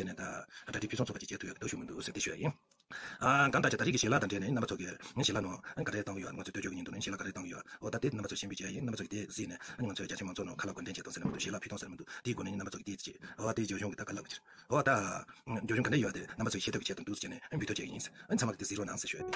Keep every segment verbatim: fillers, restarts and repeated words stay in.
བྱས་ནས་ད་གྲ་སྒྲིག་ཕུན་སུམ་ཚོགས་པ་ཅིག་བྱེད་ཐུབ་ཡག་གི་འདུག་ཞུ་མི་འདུག་ཟེར་དེ་ཞུ་ཡ་ཡིན། ཨ་གང་ལྟར་ཀྱང་ད་རེས་ཀྱི་ཞལ་ལག་དང་འབྲེལ་ནས་རྣམ་པ་ཚོ་གིས་ཞལ་ལག་ནང་ག་རེ་བཏང་གི་ཡོད། ང་ཚོས་ལྟོས་བཅུག་གི་ཡིན་འདུག་ན། ཞལ་ལག་ག་རེ་བཏང་གི་ཡོད། འོ་ད་དེ་རྣམ་པ་ཚོ་ཤེས་པ་བྱེད་ཡ་ཡིན། རྣམ་པ་ཚོ་གིས་དེ་གཟིགས་ནས་ཨ་ནི་ང་ཚོས་རྒྱ་ཆེའི་མང་ཚོགས་ནང་ཁ་ལག་བགོ་འགྲེམས་བྱེད་དང་ཟེར་ན་མི་འདུག་ཞལ་ལག་ཕུལ་དང་ཟེར་ན་མི་འདུག་དེའི་སྒོ་ནས་རྣམ་པ་ཚོ་གིས་དེ་བྱེད། འོ་ད་རྒྱ་གཞུང་གི་ད་ག་ལབ་ཀྱི་རེད། འོ་ད་རྒྱ་གཞུང་ག་འདྲ་ཡོད་དེ་རྣམ་པ་ཚོ་གིས་ཤེས་ཐུབ་ཀྱི་བྱེད་དང་འདུག་ཟེར་བྱས་ནས་ཨ་ནི་འབུལ་ཐབས་བྱེད་ཀྱི་ཡིན། ཨ་ནི་ཚང་མ་གིས་དེ་གཟིགས་རོགས་གནང་ཟེར་ཞུ་ཡ་ཡིན།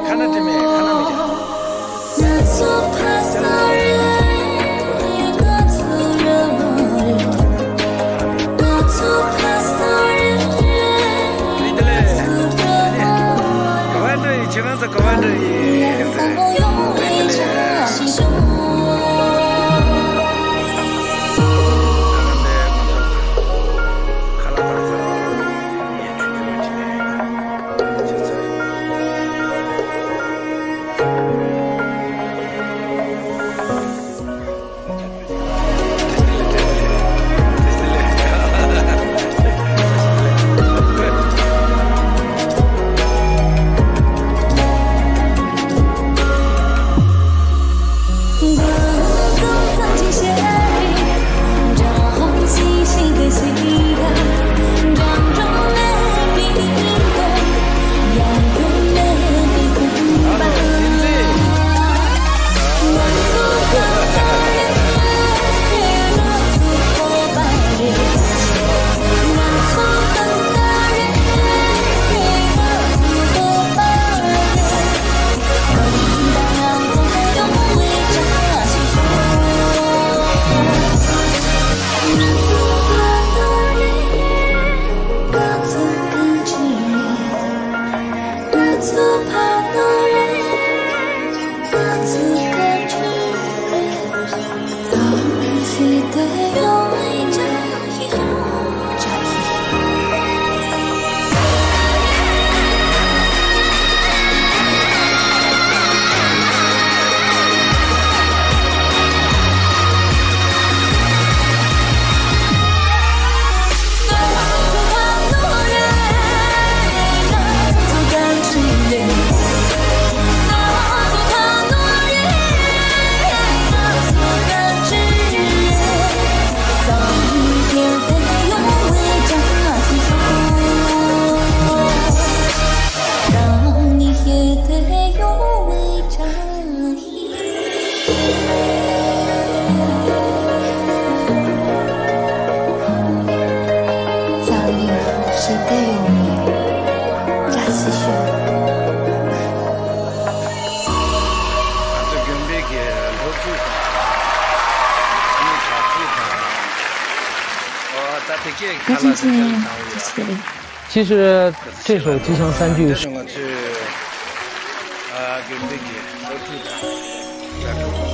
ཁ་ན་ཁྲི་མེད་ཁ་ན་མི་རྒྱག་ང་ཚོ་དགོན་པའི་གི་སློབ་ཕྲུག་དང་། ཨ་ནི་གྲྭ་བཙུན་དང་། ཨོ་ད་དེ་གས་ཁ་ལག་དེ་གས་བཏང་ཡོད། 其实这首《吉祥三句》 ད་ང་ཚོས་ཨ་དགོན་པའི་གི་སློབ་ཕྲུག་དང་གྲྭ་ཕྲུག་